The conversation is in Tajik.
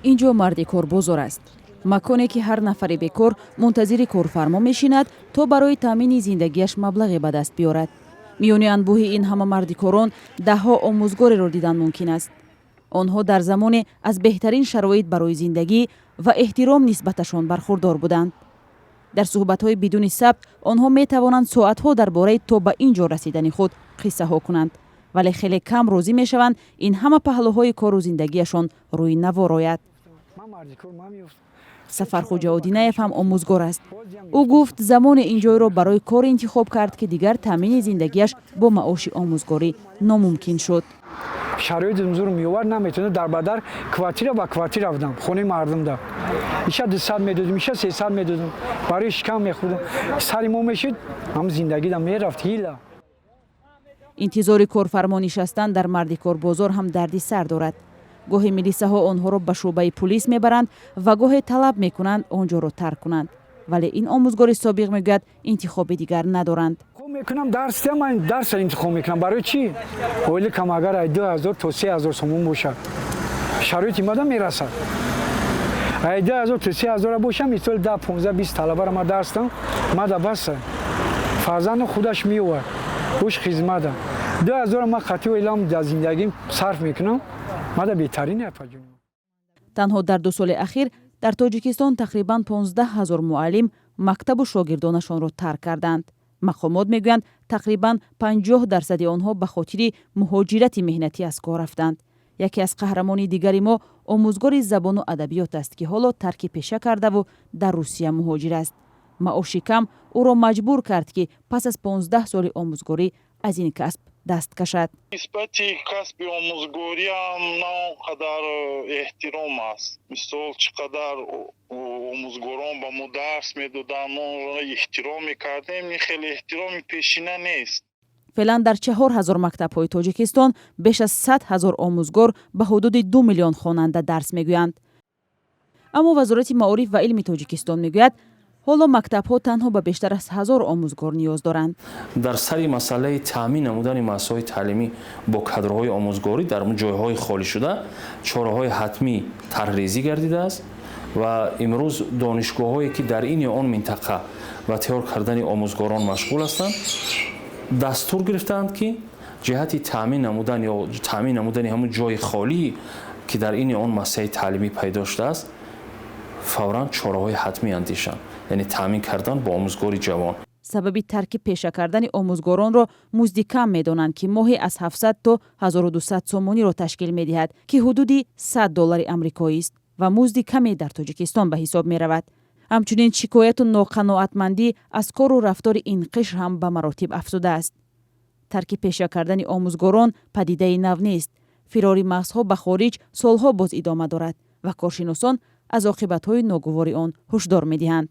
Ин ҷо мардикорбозор аст, маконе ки ҳар нафари бекор мунтазири корфармо мешинад, то барои таъмини зиндагиаш маблағе ба даст биёрад. Миёни анбӯҳи ин ҳама мардикорон даҳҳо омӯзгореро дидан мумкин аст. Онҳо дар замоне аз беҳтарин шароит барои зиндагӣ ва эҳтиром нисбаташон бархурдор буданд. Дар суҳбатҳои бидуни сабт онҳо метавонанд соатҳо дар бораи то ба ин ҷо расидани худ қиссаҳо кунанд, вале хеле кам розӣ мешаванд ин ҳама паҳлӯҳои кору зиндагиашон рӯи навор ояд. Сафархуҷа Одинаев ҳам омӯзгор аст. Ӯ гуфт, замоне ин ҷойро барои кор интихоб кард, ки дигар таъмини зиндагиаш бо маоши омӯзгорӣ номумкин шуд. Шароити зур меовард, наметавонад. Дар бадар квартира ба квартира будам, хонаи мардумда иша 200 медодим, иша 300 медодим, барои шикам мехӯрдам. Сари мо мешид, ҳам зиндагида мерафт ҳила. Интизори корфармо нишастан дар мардикорбозор ҳам дарди сар дорад. Гоҳе милисаҳо онҳоро ба шӯъбаи пулис мебаранд ва гоҳе талаб мекунанд он ҷоро тарк кунанд, вале ин омӯзгори собиқ мегӯяд, интихоби дигар надоранд. Мекунам дарс, ман дарса интихоб мекунам. Барои чӣ? Ойликам агар ай 2000 то 3000 сомон бошад, шароити мада мерасад. Ай 2000 то 3000 бошам, мисол 10, 15, 20 талабара ма дарс дам, мада баса. Фарзанду худаш меовард, уш хизмата. 2000 ма хати оилам дар зиндагим сарф мекунам, мада беҳтарин, апаҷон. Танҳо дар 2 соли ахир дар Тоҷикистон тақрибан 15 ҳазор муаллим мактабу шогирдонашонро тарк карданд. Мақомот мегӯянд, тақрибан 50 дарсади онҳо ба хотири муҳоҷирати меҳнатӣ аз кор рафтанд. Яке аз қаҳрамони дигари мо омӯзгори забону адабиёт аст, ки ҳоло тарки пеша кардаву дар Русия муҳоҷир аст. Маоши кам ӯро маҷбур кард, ки пас аз 15 соли омӯзгорӣ аз ин касб даст кашад. Нисбати касби омӯзгориам на он қадар эҳтиром аст. Мисол, чӣ қадар омӯзгорон ба мо дарс медоданд, мо онро эҳтиром мекардем, ин хеле эҳтироми пешина нест. Феълан дар 4000 мактабҳои Тоҷикистон беш аз 100 000 омӯзгор ба ҳудуди 2 миллион хонанда дарс мегӯянд. Аммо Вазорати маориф ва илми Тоҷикистон мегӯяд, ҳоло мактабҳо танҳо ба бештар аз 1000 омӯзгор ниёз доранд. Дар сари масъалаи таъмин намудани муассисаҳои таълимӣ бо кадрҳои омӯзгорӣ дар ҷойҳои холишуда чораҳои ҳатмӣ тарҳрезӣ гардидааст ва имрӯз донишгоҳҳое, ки дар ин ё он минтақа ба тайёр кардани омӯзгорон машғул ҳастанд, дастур гирифтаанд, ки ҷиҳати таъмин намудан ё таъмин намудани ҳамун ҷои холӣ, ки дар ин ё он муассисаи таълимӣ пайдо шудааст, фавран чораҳои ҳатмӣ андешанд, яъне таъмин кардан бо омӯзгори ҷавон. Сабаби тарки пеша кардани омӯзгоронро музди кам медонанд, ки моҳе аз 700 то 1200 сомониро ташкил медиҳад, ки ҳудуди 100 доллари амрикоист ва музди каме дар Тоҷикистон ба ҳисоб меравад. Ҳамчунин шикояту ноқаноатмандӣ аз кору рафтори ин қишр ҳам ба маротиб афзудааст. Тарки пеша кардани омӯзгорон падидаи нав нест. Фирори мағзҳо ба хориҷ солҳо боз идома дорад ва коршиносон аз оқибатҳои ногувори он ҳушдор медиҳанд.